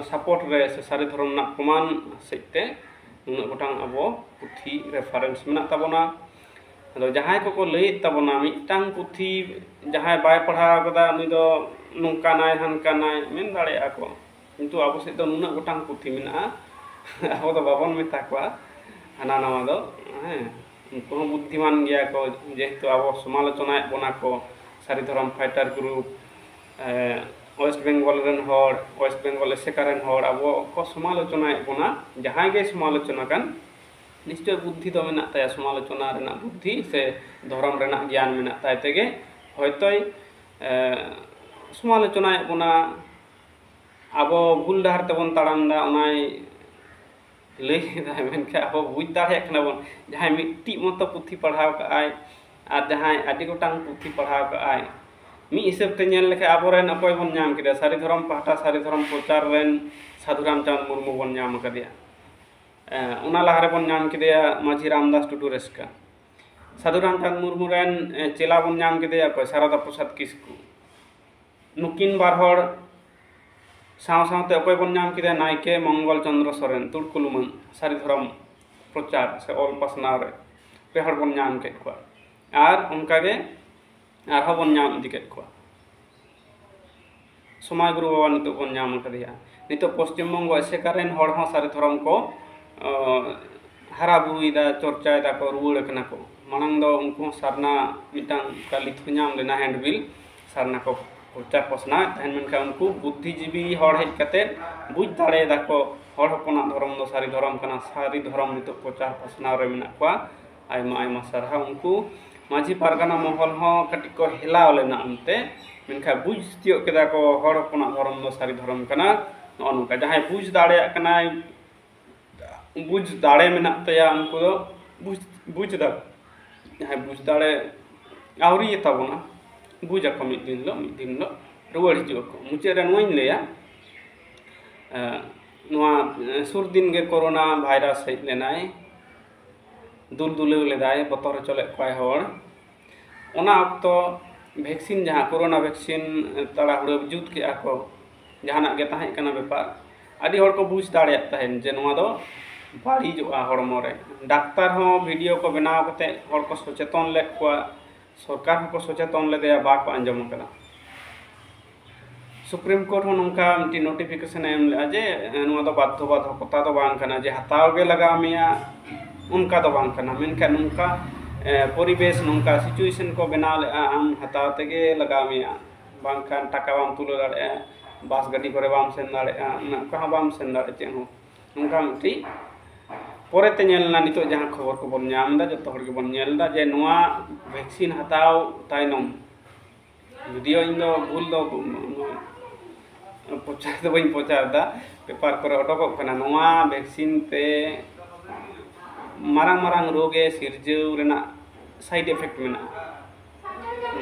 ᱥᱟᱯᱳᱨᱴ ᱨᱮ ᱥᱮ ᱥᱟᱹᱨᱤ ᱫᱷᱚᱨᱚᱢ ᱨᱮᱱᱟᱜ ᱯᱨᱚᱢᱟᱱ ᱥᱮᱫ ᱛᱮ ᱱᱩᱱᱟᱹᱜ ᱜᱚᱴᱟᱝ ᱟᱵᱚ ᱯᱩᱛᱷᱤ ᱨᱮᱯᱷᱟᱨᱮᱱᱥ ᱢᱮᱱᱟᱜ ᱛᱟᱵᱚᱱᱟ᱾ ᱟᱫᱚ ᱡᱟᱦᱟᱸᱭ ᱠᱚᱠᱚ ᱞᱟᱹᱭᱮᱫ ᱛᱟᱵᱚᱱᱟ ᱢᱤᱫᱴᱟᱝ ᱯᱩᱛᱷᱤ ᱡᱟᱦᱟᱸᱭ ᱵᱟᱭ ᱯᱟᱲᱦᱟᱣ ᱠᱟᱫᱟ ᱩᱱᱤ ᱫᱚ ᱱᱚᱝᱠᱟᱱᱟᱭ ᱦᱟᱱᱠᱟᱱᱟᱭ ᱢᱮᱱ ᱫᱟᱲᱮᱭᱟᱜᱼᱟ ᱠᱚ, ᱠᱤᱱᱛᱩ ᱟᱵᱚ ᱥᱮᱫ ᱫᱚ ᱱᱩᱱᱟᱹᱜ ᱜᱚᱴᱟᱝ ᱯᱩᱛᱷᱤ ᱢᱮᱱᱟᱜᱼᱟ, ᱟᱵᱚ ᱫᱚ ᱵᱟᱵᱚᱱ ᱢᱮᱛᱟ ᱠᱚᱣᱟ ᱦᱟᱱᱟ ᱱᱟᱣᱟ ᱫᱚ, ᱦᱮᱸ, ᱩᱱᱠᱩ ᱦᱚᱸ ᱵᱩᱫᱽᱫᱷᱤᱢᱟᱱ ᱜᱮᱭᱟ ᱠᱚ, ᱡᱮᱦᱮᱛᱩ ᱟᱵᱚ ᱥᱚᱢᱟᱞᱳᱪᱚᱱᱟᱭᱮᱫ ᱵᱚᱱᱟ ᱠᱚ, ᱥᱟᱹᱨᱤ ᱫᱷᱚᱨᱚᱢ ᱯᱷᱟᱭᱴᱟᱨ ᱜᱨᱩᱯ, ᱮ, ᱳᱭᱮᱥᱴ ᱵᱮᱝᱜᱚᱞ ᱨᱮᱱ ᱦᱚᱲ, ᱳᱭᱮᱥᱴ ᱵᱮᱝᱜᱚᱞ ᱮᱥᱮᱠᱟ ᱨᱮᱱ ᱦᱚᱲ ᱟᱵᱚ ᱠᱚ ᱥᱚᱢᱟᱞᱳᱪᱚᱱᱟᱭᱮᱫ ᱵᱚᱱᱟ᱾ ᱡᱟᱦᱟᱸᱭ ᱜᱮ ᱥᱚᱢᱟᱞᱳᱪᱚᱱᱟ ᱠᱟᱱ, ᱱᱤᱥᱪᱚᱭ ᱵᱩᱫᱽᱫᱷᱤ ᱫᱚ ᱢᱮᱱᱟᱜ ᱛᱟᱭᱟ, ᱥᱚᱢᱟᱞᱳᱪᱚᱱᱟ ᱨᱮᱱᱟᱜ ᱵᱩᱫᱽᱫᱷᱤ ᱥᱮ ᱫᱷᱚᱨᱚᱢ ᱨᱮᱱᱟᱜ ᱜᱮᱭᱟᱱ ᱢᱮᱱᱟᱜ ᱛᱟᱭ ᱛᱮᱜᱮ ᱦᱚᱭᱛᱳᱭ, ᱮ, ᱥᱚᱢᱟᱞᱳᱪᱚᱱᱟᱭᱮᱫ ᱵᱚᱱᱟ᱾ ᱟᱵᱚ ᱵᱷᱩᱞ ᱰᱟᱦᱟᱨ ᱛᱮᱵᱚᱱ ᱛᱟᱲᱟᱢ ᱮᱫᱟ, ᱚᱱᱟᱭ ᱞᱟᱹᱭ ᱮᱫᱟ, ᱢᱮᱱᱠᱷᱟᱱ ᱟᱵᱚ ᱵᱩᱡᱽ ᱫᱟᱲᱮᱭᱟᱜ ᱠᱟᱱᱟ ᱵᱚᱱ, ᱡᱟᱦᱟᱸᱭ ᱢᱤᱫᱴᱤᱡ ᱢᱚᱛᱚ ᱯᱩᱛᱷᱤ ᱯᱟᱲᱦᱟᱣ ᱠᱟᱜᱼᱟᱭ ᱟᱨ ᱡᱟᱦᱟᱸᱭ ᱟᱹᱰᱤ ᱜᱚᱴᱟᱝ ᱯᱩᱛᱷᱤ ᱯᱟᱲᱦᱟᱣ ᱠᱟᱜᱼᱟᱭ, ᱢᱤᱫ ᱦᱤᱥᱟᱹᱵ ᱛᱮ ᱧᱮᱞ ᱞᱮᱠᱷᱟᱱ ᱟᱵᱚᱨᱮᱱ ᱚᱠᱚᱭ ᱵᱚᱱ ᱧᱟᱢ ᱠᱮᱫᱟ? ᱥᱟᱹᱨᱤ ᱫᱷᱚᱨᱚᱢ ᱯᱟᱦᱴᱟ, ᱥᱟᱹᱨᱤ ᱫᱷᱚᱨᱚᱢ ᱯᱨᱚᱪᱟᱨ ᱨᱮᱱ ᱥᱟᱹᱫᱷᱩ ᱨᱟᱢᱪᱟᱸᱫᱽ ᱢᱩᱨᱢᱩ ᱵᱚᱱ ᱧᱟᱢ ᱟᱠᱟᱫᱮᱭᱟ᱾ ᱮ, ᱚᱱᱟ ᱞᱟᱦᱟ ᱨᱮᱵᱚᱱ ᱧᱟᱢ ᱠᱮᱫᱮᱭᱟ ᱢᱟᱹᱡᱷᱤ ᱨᱟᱢᱫᱟᱥ ᱴᱩᱰᱩ ᱨᱮᱥᱠᱟ᱾ ᱥᱟᱹᱫᱷᱩ ᱨᱟᱢᱪᱟᱸᱫᱽ ᱢᱩᱨᱢᱩ ᱨᱮᱱ, ᱮ, ᱪᱮᱞᱟ ᱵᱚᱱ ᱧᱟᱢ ᱠᱮᱫᱮᱭᱟ ᱚᱠᱚᱭ? ᱥᱟᱨᱚᱫᱟ ᱯᱨᱚᱥᱟᱫᱽ ᱠᱤᱥᱠᱩ᱾ ᱱᱩᱠᱤᱱ ᱵᱟᱨ ᱦᱚᱲ ᱥᱟᱶ ᱥᱟᱶᱛᱮ ᱚᱠᱚᱭ ᱵᱚᱱ ᱧᱟᱢ ᱠᱮᱫᱮᱭᱟ? ᱱᱟᱭᱠᱮ ᱢᱚᱝᱜᱚᱞ ᱪᱚᱸᱫᱽᱨᱚ ᱥᱚᱨᱮᱱ, ᱛᱩᱲᱠᱩ ᱞᱩᱢᱟᱹᱝ, ᱥᱟᱹᱨᱤ ᱫᱷᱚᱨᱚᱢ ᱯᱨᱚᱪᱟᱨ ᱥᱮ ᱚᱞ ᱯᱟᱥᱱᱟᱣ ᱨᱮ ᱯᱮ ᱦᱚᱲ ᱵᱚᱱ ᱧᱟᱢ ᱠᱮᱫ ᱠᱚᱣᱟ᱾ ᱟᱨ ᱚᱱᱠᱟᱜᱮ ᱟᱨᱦᱚᱸ ᱵᱚᱱ ᱧᱟᱢ ᱤᱫᱤ ᱠᱮᱫ ᱠᱚᱣᱟ᱾ ᱥᱚᱢᱟᱭ ᱜᱩᱨᱩ ᱵᱟᱵᱟ ᱱᱤᱛᱚᱜ ᱵᱚᱱ ᱧᱟᱢ ᱟᱠᱟᱫᱮᱭᱟ᱾ ᱱᱤᱛᱚᱜ ᱯᱚᱥᱪᱤᱢ ᱵᱚᱝᱜᱚ ᱮᱥᱮᱠᱟ ᱨᱮᱱ ᱦᱚᱲ ᱦᱚᱸ ᱥᱟᱹᱨᱤ ᱫᱷᱚᱨᱚᱢ ᱠᱚ, ᱚ, ᱦᱟᱨᱟ ᱵᱩᱨᱩᱭᱮᱫᱟ, ᱪᱚᱨᱪᱟᱭᱮᱫᱟ ᱠᱚ, ᱨᱩᱣᱟᱹᱲ ᱟᱠᱟᱱᱟ ᱠᱚ᱾ ᱢᱟᱲᱟᱝ ᱫᱚ ᱩᱱᱠᱩ ᱦᱚᱸ ᱥᱟᱨᱱᱟ ᱢᱤᱫᱴᱟᱝ ᱚᱱᱠᱟ ᱞᱤᱛᱷᱩ ᱧᱟᱢ ᱞᱮᱱᱟ, ᱦᱮᱱᱰᱵᱤᱞ, ᱥᱟᱨᱱᱟ ᱠᱚ ᱯᱨᱚᱪᱟᱨ ᱯᱟᱥᱱᱟᱣᱮᱫ ᱛᱟᱦᱮᱱ, ᱢᱮᱱᱠᱷᱟᱱ ᱩᱱᱠᱩ ᱵᱩᱫᱽᱫᱷᱤᱡᱤᱵᱤ ᱦᱚᱲ ᱦᱮᱡ ᱠᱟᱛᱮ ᱵᱩᱡᱽ ᱫᱟᱲᱮᱭᱟᱫᱟ ᱠᱚ ᱦᱚᱲ ᱦᱚᱯᱚᱱᱟᱜ ᱫᱷᱚᱨᱚᱢ ᱫᱚ ᱥᱟᱹᱨᱤ ᱫᱷᱚᱨᱚᱢ ᱠᱟᱱᱟ, ᱥᱟᱹᱨᱤ ᱫᱷᱚᱨᱚᱢ ᱱᱤᱛᱚᱜ ᱯᱨᱚᱪᱟᱨ ᱯᱟᱥᱱᱟᱣ ᱨᱮ ᱢᱮᱱᱟᱜ ᱠᱚᱣᱟ᱾ ᱟᱭᱢᱟ ᱟᱭᱢᱟ ᱥᱟᱨᱦᱟᱣ᱾ ᱩᱱᱠᱩ ᱢᱟᱹᱡᱷᱤ ᱯᱟᱨᱜᱟᱱᱟ ᱢᱚᱦᱚᱞ ᱦᱚᱸ ᱠᱟᱹᱴᱤᱡ ᱠᱚ ᱦᱮᱞᱟᱣ ᱞᱮᱱᱟ ᱚᱱᱛᱮ, ᱢᱮᱱᱠᱷᱟᱱ ᱵᱩᱡᱽ ᱛᱤᱭᱳᱜ ᱠᱮᱫᱟ ᱠᱚ ᱦᱚᱲ ᱦᱚᱯᱚᱱᱟᱜ ᱫᱷᱚᱨᱚᱢ ᱫᱚ ᱥᱟᱹᱨᱤ ᱫᱷᱚᱨᱚᱢ ᱠᱟᱱᱟ᱾ ᱱᱚᱜᱼᱚ ᱱᱚᱝᱠᱟ ᱡᱟᱦᱟᱸᱭ ᱵᱩᱡᱽ ᱫᱟᱲᱮᱭᱟᱜ ᱠᱟᱱᱟᱭ, ᱵᱩᱡᱽ ᱫᱟᱲᱮ ᱢᱮᱱᱟᱜ ᱛᱟᱭᱟ, ᱩᱱᱠᱩ ᱫᱚ ᱵᱩᱡᱽ ᱵᱩᱡᱽ ᱮᱫᱟ᱾ ᱡᱟᱦᱟᱸᱭ ᱵᱩᱡᱽ ᱫᱟᱲᱮ ᱟᱹᱣᱨᱤ ᱛᱟᱵᱚᱱᱟ, ᱵᱩᱡᱽ ᱟᱠᱚ ᱢᱤᱫ ᱫᱤᱱ ᱦᱤᱞᱳᱜ, ᱢᱤᱫ ᱫᱤᱱ ᱦᱤᱞᱳᱜ ᱨᱩᱣᱟᱹᱲ ᱦᱤᱡᱩᱜ ᱟᱠᱚ᱾ ᱢᱩᱪᱟᱹᱫ ᱨᱮ ᱱᱚᱣᱟᱧ ᱞᱟᱹᱭᱟ, ᱮᱸ, ᱱᱚᱣᱟ, ᱮᱸ, ᱥᱩᱨ ᱫᱤᱱ ᱜᱮ ᱠᱳᱨᱳᱱᱟ ᱵᱷᱟᱭᱨᱟᱥ ᱦᱮᱡ ᱞᱮᱱᱟᱭ, ᱫᱩᱞ ᱫᱩᱞᱟᱹᱣ ᱞᱮᱫᱟᱭ, ᱵᱚᱛᱚᱨ ᱦᱚᱪᱚ ᱞᱮᱫ ᱠᱚᱣᱟᱭ ᱦᱚᱲ᱾ ᱚᱱᱟ ᱚᱠᱛᱚ ᱵᱷᱮᱠᱥᱤᱱ, ᱡᱟᱦᱟᱸ ᱠᱳᱨᱳᱱᱟ ᱵᱷᱮᱠᱥᱤᱱ ᱛᱟᱲᱟᱦᱩᱲᱟᱹ ᱡᱩᱛ ᱠᱮᱜᱼᱟ ᱠᱚ, ᱡᱟᱦᱟᱱᱟᱜ ᱜᱮ ᱛᱟᱦᱮᱸ ᱠᱟᱱᱟ ᱵᱮᱯᱟᱨ, ᱟᱹᱰᱤ ᱦᱚᱲ ᱠᱚ ᱵᱩᱡᱽ ᱫᱟᱲᱮᱭᱟᱜ ᱛᱟᱦᱮᱱ ᱡᱮ ᱱᱚᱣᱟ ᱫᱚ ᱵᱟᱹᱲᱤᱡᱚᱜᱼᱟ ᱦᱚᱲᱢᱚ ᱨᱮ᱾ ᱰᱟᱠᱛᱟᱨ ᱦᱚᱸ ᱵᱷᱤᱰᱤᱭᱳ ᱠᱚ ᱵᱮᱱᱟᱣ ᱠᱟᱛᱮ ᱦᱚᱲ ᱠᱚ ᱥᱚᱪᱮᱛᱚᱱ ᱞᱮᱫ ᱠᱚᱣᱟ, ᱥᱚᱨᱠᱟᱨ ᱦᱚᱸᱠᱚ ᱥᱚᱪᱮᱛᱚᱱ ᱞᱮᱫᱮᱭᱟ, ᱵᱟᱠᱚ ᱟᱸᱡᱚᱢ ᱟᱠᱟᱫᱟ᱾ ᱥᱩᱯᱨᱤᱢ ᱠᱳᱨᱴ ᱦᱚᱸ ᱱᱚᱝᱠᱟ ᱢᱤᱫᱴᱤᱡ ᱱᱳᱴᱤᱯᱷᱤᱠᱮᱥᱚᱱ ᱮ ᱮᱢ ᱞᱮᱫᱼᱟ ᱡᱮ, ᱮ, ᱱᱚᱣᱟ ᱫᱚ ᱵᱟᱫᱽᱫᱷᱚ ᱵᱟᱫᱷᱚᱠᱚᱛᱟ ᱫᱚ ᱵᱟᱝ ᱠᱟᱱᱟ ᱡᱮ ᱦᱟᱛᱟᱣ ᱜᱮ ᱞᱟᱜᱟᱣ ᱢᱮᱭᱟ, ᱚᱱᱠᱟ ᱫᱚ ᱵᱟᱝ ᱠᱟᱱᱟ᱾ ᱢᱮᱱᱠᱷᱟᱱ ᱱᱚᱝᱠᱟ, ᱮ, ᱯᱚᱨᱤᱵᱮᱥ, ᱱᱚᱝᱠᱟ ᱥᱤᱪᱩᱭᱮᱥᱚᱱ ᱠᱚ ᱵᱮᱱᱟᱣ ᱞᱮᱫᱼᱟ, ᱟᱢ ᱦᱟᱛᱟᱣ ᱛᱮᱜᱮ ᱞᱟᱜᱟᱣ ᱢᱮᱭᱟ, ᱵᱟᱝᱠᱷᱟᱱ ᱴᱟᱠᱟ ᱵᱟᱢ ᱛᱩᱞᱟᱹᱣ ᱫᱟᱲᱮᱭᱟᱜᱼᱟ, ᱵᱟᱥ ᱜᱟᱹᱰᱤ ᱠᱚᱨᱮ ᱵᱟᱢ ᱥᱮᱱ ᱫᱟᱲᱮᱭᱟᱜᱼᱟ, ᱚᱱᱟ ᱚᱠᱟ ᱦᱚᱸ ᱵᱟᱢ ᱥᱮᱱ ᱫᱟᱲᱮᱭᱟᱜᱼᱟ, ᱪᱮᱫ ᱦᱚᱸ᱾ ᱱᱚᱝᱠᱟ ᱢᱤᱫᱴᱤᱡ ᱯᱚᱨᱮᱛᱮ ᱧᱮᱞ ᱮᱱᱟ, ᱱᱤᱛᱚᱜ ᱡᱟᱦᱟᱸ ᱠᱷᱚᱵᱚᱨ ᱠᱚᱵᱚᱱ ᱧᱟᱢ ᱮᱫᱟ, ᱡᱚᱛᱚ ᱦᱚᱲ ᱜᱮᱵᱚᱱ ᱧᱮᱞ ᱮᱫᱟ ᱡᱮ ᱱᱚᱣᱟ ᱵᱷᱮᱠᱥᱤᱱ ᱦᱟᱛᱟᱣ ᱛᱟᱭᱱᱚᱢ, ᱡᱩᱫᱤᱭᱳ ᱤᱧ ᱫᱚ ᱵᱷᱩᱞ ᱫᱚ ᱯᱨᱚᱪᱟᱨ ᱫᱚ ᱵᱟᱹᱧ ᱯᱨᱚᱪᱟᱨ ᱮᱫᱟ, ᱯᱮᱯᱟᱨ ᱠᱚᱨᱮ ᱚᱰᱚᱠᱚᱜ ᱠᱟᱱᱟ, ᱱᱚᱣᱟ ᱵᱷᱮᱠᱥᱤᱱ ᱛᱮ ᱢᱟᱨᱟᱝ ᱢᱟᱨᱟᱝ ᱨᱳᱜᱽ ᱮ ᱥᱤᱨᱡᱟᱹᱣ ᱨᱮᱱᱟᱜ ᱥᱟᱭᱤᱰ ᱤᱯᱷᱮᱠᱴ ᱢᱮᱱᱟᱜᱼᱟ,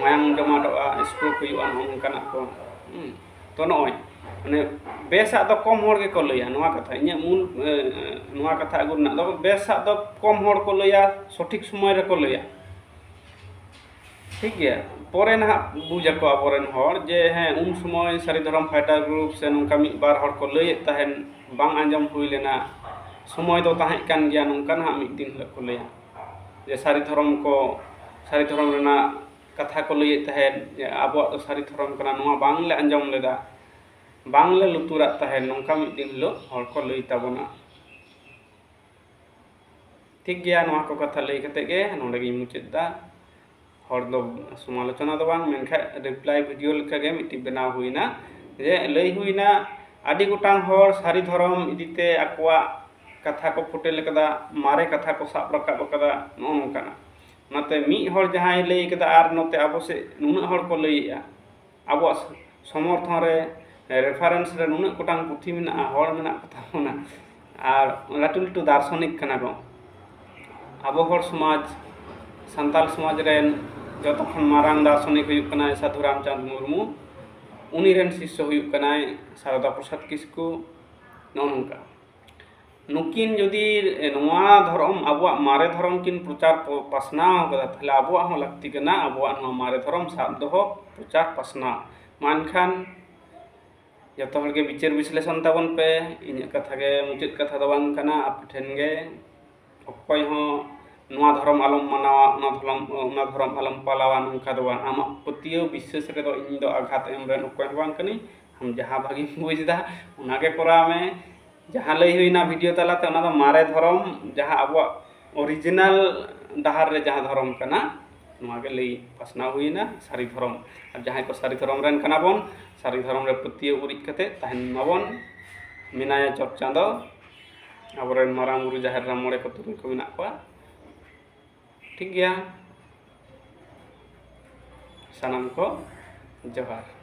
ᱢᱟᱭᱟᱢ ᱡᱚᱢᱟᱴᱚᱜᱼᱟ, ᱥᱴᱨᱳᱠ ᱦᱩᱭᱩᱜᱼᱟ, ᱱᱚᱜᱼᱚ ᱱᱚᱝᱠᱟᱱᱟᱜ ᱠᱚ᱾ ᱦᱩᱸ᱾ ᱛᱚ ᱱᱚᱜᱼᱚᱭ ᱢᱟᱱᱮ ᱵᱮᱥᱟᱜ ᱫᱚ ᱠᱚᱢ ᱦᱚᱲ ᱜᱮᱠᱚ ᱞᱟᱹᱭᱟ ᱱᱚᱣᱟ ᱠᱟᱛᱷᱟ᱾ ᱤᱧᱟᱹᱜ ᱢᱩᱞ, ᱮ, ᱱᱚᱣᱟ ᱠᱟᱛᱷᱟ ᱟᱹᱜᱩ ᱨᱮᱱᱟᱜ ᱫᱚ, ᱵᱮᱥᱟᱜ ᱫᱚ ᱠᱚᱢ ᱦᱚᱲ ᱠᱚ ᱞᱟᱹᱭᱟ, ᱥᱚᱴᱷᱤᱠ ᱥᱚᱢᱚᱭ ᱨᱮᱠᱚ ᱞᱟᱹᱭᱟ᱾ ᱴᱷᱤᱠ ᱜᱮᱭᱟ, ᱯᱚᱨᱮ ᱱᱟᱦᱟᱜ ᱵᱩᱡᱽ ᱟᱠᱚ ᱟᱵᱚᱨᱮᱱ ᱦᱚᱲ ᱡᱮ, ᱦᱮᱸ, ᱩᱱ ᱥᱚᱢᱚᱭ ᱥᱟᱹᱨᱤ ᱫᱷᱚᱨᱚᱢ ᱯᱷᱟᱭᱴᱟᱨ ᱜᱨᱩᱯ ᱥᱮ ᱱᱚᱝᱠᱟ ᱢᱤᱫ ᱵᱟᱨ ᱦᱚᱲ ᱠᱚ ᱞᱟᱹᱭᱮᱫ ᱛᱟᱦᱮᱱ, ᱵᱟᱝ ᱟᱸᱡᱚᱢ ᱦᱩᱭ ᱞᱮᱱᱟ, ᱥᱚᱢᱚᱭ ᱫᱚ ᱛᱟᱦᱮᱸ ᱠᱟᱱ ᱜᱮᱭᱟ, ᱱᱚᱝᱠᱟ ᱱᱟᱦᱟᱜ ᱢᱤᱫ ᱫᱤᱱ ᱦᱤᱞᱳᱜ ᱠᱚ ᱞᱟᱹᱭᱟ ᱡᱮ ᱥᱟᱹᱨᱤ ᱫᱷᱚᱨᱚᱢ ᱠᱚ, ᱥᱟᱹᱨᱤ ᱫᱷᱚᱨᱚᱢ ᱨᱮᱱᱟᱜ ᱠᱟᱛᱷᱟ ᱠᱚ ᱞᱟᱹᱭᱮᱫ ᱛᱟᱦᱮᱸᱫ ᱡᱮ ᱟᱵᱚᱣᱟᱜ ᱫᱚ ᱥᱟᱹᱨᱤ ᱫᱷᱚᱨᱚᱢ ᱠᱟᱱᱟ, ᱱᱚᱣᱟ ᱵᱟᱝᱞᱮ ᱟᱸᱡᱚᱢ ᱞᱮᱫᱟ, ᱵᱟᱝᱞᱮ ᱞᱩᱛᱩᱨᱟᱜ ᱛᱟᱦᱮᱸᱫ, ᱱᱚᱝᱠᱟ ᱢᱤᱫ ᱫᱤᱱ ᱦᱤᱞᱳᱜ ᱦᱚᱲ ᱠᱚ ᱞᱟᱹᱭ ᱛᱟᱵᱚᱱᱟ᱾ ᱴᱷᱤᱠ ᱜᱮᱭᱟ, ᱱᱚᱣᱟ ᱠᱚ ᱠᱟᱛᱷᱟ ᱞᱟᱹᱭ ᱠᱟᱛᱮ ᱜᱮ ᱱᱚᱰᱮ ᱜᱤᱧ ᱢᱩᱪᱟᱹᱫ ᱮᱫᱟ᱾ ᱦᱚᱲ ᱫᱚ ᱥᱚᱢᱟᱞᱳᱪᱚᱱᱟ ᱫᱚ ᱵᱟᱝ, ᱢᱮᱱᱠᱷᱟᱱ ᱨᱤᱯᱞᱟᱭ ᱵᱷᱤᱰᱤᱭᱳ ᱞᱮᱠᱟᱜᱮ ᱢᱤᱫᱴᱤᱡ ᱵᱮᱱᱟᱣ ᱦᱩᱭᱱᱟ᱾ ᱡᱮ ᱞᱟᱹᱭ ᱦᱩᱭᱱᱟ, ᱟᱹᱰᱤ ᱜᱚᱴᱟᱝ ᱦᱚᱲ ᱥᱟᱹᱨᱤ ᱫᱷᱚᱨᱚᱢ ᱤᱫᱤᱛᱮ ᱟᱠᱚᱣᱟᱜ ᱠᱟᱛᱷᱟ ᱠᱚ ᱯᱷᱩᱴᱮᱞ ᱟᱠᱟᱫᱟ, ᱢᱟᱨᱮ ᱠᱟᱛᱷᱟ ᱠᱚ ᱥᱟᱵ ᱨᱟᱠᱟᱵ ᱟᱠᱟᱫᱟ, ᱱᱚᱜᱼᱚ ᱱᱚᱝᱠᱟᱱᱟᱜ᱾ ᱚᱱᱟᱛᱮ ᱢᱤᱫ ᱦᱚᱲ ᱡᱟᱦᱟᱸᱭ ᱞᱟᱹᱭ ᱠᱮᱫᱟ ᱟᱨ ᱱᱚᱛᱮ ᱟᱵᱚ ᱥᱮᱫ ᱱᱩᱱᱟᱹᱜ ᱦᱚᱲ ᱠᱚ ᱞᱟᱹᱭᱮᱜᱼᱟ, ᱟᱵᱚᱣᱟᱜ ᱥᱚᱢᱚᱨᱛᱷᱚᱱ ᱨᱮ, ᱨᱮᱯᱷᱟᱨᱮᱱᱥ ᱨᱮ ᱱᱩᱱᱟᱹᱜ ᱜᱚᱴᱟᱝ ᱯᱩᱛᱷᱤ ᱢᱮᱱᱟᱜᱼᱟ, ᱦᱚᱲ ᱢᱮᱱᱟᱜ ᱠᱚ ᱛᱟᱵᱚᱱᱟ, ᱟᱨ ᱞᱟᱹᱴᱩ ᱞᱟᱹᱴᱩ ᱫᱟᱨᱥᱚᱱᱤᱠ ᱠᱟᱱᱟ ᱠᱚ᱾ ᱟᱵᱚ ᱦᱚᱲ ᱥᱚᱢᱟᱡᱽ, ᱥᱟᱱᱛᱟᱲ ᱥᱚᱢᱟᱡᱽ ᱨᱮᱱ ᱡᱚᱛᱚ ᱠᱷᱚᱱ ᱢᱟᱨᱟᱝ ᱫᱟᱨᱥᱚᱱᱤᱠ ᱦᱩᱭᱩᱜ ᱠᱟᱱᱟᱭ ᱥᱟᱹᱫᱷᱩ ᱨᱟᱢᱪᱟᱸᱫᱽ ᱢᱩᱨᱢᱩ, ᱩᱱᱤ ᱨᱮᱱ ᱥᱤᱥᱥᱚ ᱦᱩᱭᱩᱜ ᱠᱟᱱᱟᱭ ᱥᱟᱨᱚᱫᱟ ᱯᱨᱚᱥᱟᱫᱽ ᱠᱤᱥᱠᱩ᱾ ᱱᱚᱜᱼᱚ ᱱᱚᱝᱠᱟ ᱱᱩᱠᱤᱱ ᱡᱩᱫᱤ ᱱᱚᱣᱟ ᱫᱷᱚᱨᱚᱢ, ᱟᱵᱚᱣᱟᱜ ᱢᱟᱨᱮ ᱫᱷᱚᱨᱚᱢ ᱠᱤᱱ ᱯᱨᱚᱪᱟᱨ ᱯᱚ-, ᱯᱟᱥᱱᱟᱣ ᱠᱟᱫᱟ, ᱛᱟᱦᱞᱮ ᱟᱵᱚᱣᱟᱜ ᱦᱚᱸ ᱞᱟᱹᱠᱛᱤ ᱠᱟᱱᱟ ᱟᱵᱚᱣᱟᱜ ᱱᱚᱣᱟ ᱢᱟᱨᱮ ᱫᱷᱚᱨᱚᱢ ᱥᱟᱵ ᱫᱚᱦᱚ, ᱯᱨᱚᱪᱟᱨ, ᱯᱟᱥᱱᱟᱣ᱾ ᱢᱟ ᱮᱱᱠᱷᱟᱱ ᱡᱚᱛᱚ ᱦᱚᱲ ᱜᱮ ᱵᱤᱪᱟᱹᱨ ᱵᱤᱥᱞᱮᱥᱚᱱ ᱛᱟᱵᱚᱱ ᱯᱮ᱾ ᱤᱧᱟᱹᱜ ᱠᱟᱛᱷᱟ ᱜᱮ ᱢᱩᱪᱟᱹᱫ ᱠᱟᱛᱷᱟ ᱫᱚ ᱵᱟᱝ ᱠᱟᱱᱟ, ᱟᱯᱮ ᱴᱷᱮᱱ ᱜᱮ᱾ ᱚᱠᱚᱭ ᱦᱚᱸ ᱱᱚᱣᱟ ᱫᱷᱚᱨᱚᱢ ᱟᱞᱚᱢ ᱢᱟᱱᱟᱣᱟ, ᱚᱱᱟ ᱫᱷᱚᱨᱚᱢ, ᱚᱱᱟ ᱫᱷᱚᱨᱚᱢ ᱟᱞᱚᱢ ᱯᱟᱞᱟᱣᱟ, ᱱᱚᱝᱠᱟ ᱫᱚ ᱵᱟᱝ᱾ ᱟᱢᱟᱜ ᱯᱟᱹᱛᱭᱟᱹᱣ ᱵᱤᱥᱥᱟᱹᱥ ᱨᱮᱫᱚ ᱤᱧ ᱫᱚ ᱟᱜᱷᱟᱛ ᱮᱢ ᱨᱮᱱ ᱚᱠᱚᱭ ᱦᱚᱸ ᱵᱟᱝ ᱠᱟᱹᱱᱟᱹᱧ᱾ ᱟᱢ ᱡᱟᱦᱟᱸ ᱵᱷᱟᱜᱮᱢ ᱵᱩᱡᱽ ᱮᱫᱟ, ᱚᱱᱟ ᱜᱮ ᱠᱚᱨᱟᱣ ᱢᱮ᱾ ᱡᱟᱦᱟᱸ ᱞᱟᱹᱭ ᱦᱩᱭᱱᱟ ᱵᱷᱤᱰᱤᱭᱳ ᱛᱟᱞᱟᱛᱮ, ᱚᱱᱟ ᱫᱚ ᱢᱟᱨᱮ ᱫᱷᱚᱨᱚᱢ, ᱡᱟᱦᱟᱸ ᱟᱵᱚᱣᱟᱜ ᱚᱨᱤᱡᱤᱱᱟᱞ ᱰᱟᱦᱟᱨ ᱨᱮ ᱡᱟᱦᱟᱸ ᱫᱷᱚᱨᱚᱢ ᱠᱟᱱᱟ, ᱱᱚᱣᱟ ᱜᱮ ᱞᱟᱹᱭ ᱯᱟᱥᱱᱟᱣ ᱦᱩᱭᱱᱟ, ᱥᱟᱹᱨᱤ ᱫᱷᱚᱨᱚᱢ᱾ ᱟᱨ ᱡᱟᱦᱟᱸᱭ ᱠᱚ ᱥᱟᱹᱨᱤ ᱫᱷᱚᱨᱚᱢ ᱨᱮᱱ ᱠᱟᱱᱟ ᱵᱚᱱ, ᱥᱟᱹᱨᱤ ᱫᱷᱚᱨᱚᱢ ᱨᱮ ᱯᱟᱹᱛᱭᱟᱹᱣ ᱩᱨᱤᱡ ᱠᱟᱛᱮ ᱛᱟᱦᱮᱱ ᱢᱟᱵᱚᱱ᱾ ᱢᱮᱱᱟᱭᱟ ᱪᱚᱴ ᱪᱟᱸᱫᱚ, ᱟᱵᱚᱨᱮᱱ ᱢᱟᱨᱟᱝ ᱵᱩᱨᱩ, ᱡᱟᱦᱮᱨ ᱮᱨᱟ, ᱢᱚᱬᱮ ᱠᱚ, ᱛᱩᱨᱩᱭ ᱠᱚ ᱢᱮᱱᱟᱜ ᱠᱚᱣᱟ᱾ ᱴᱷᱤᱠ ᱜᱮᱭᱟ, ᱥᱟᱱᱟᱢ ᱠᱚ ᱡᱚᱦᱟᱨ᱾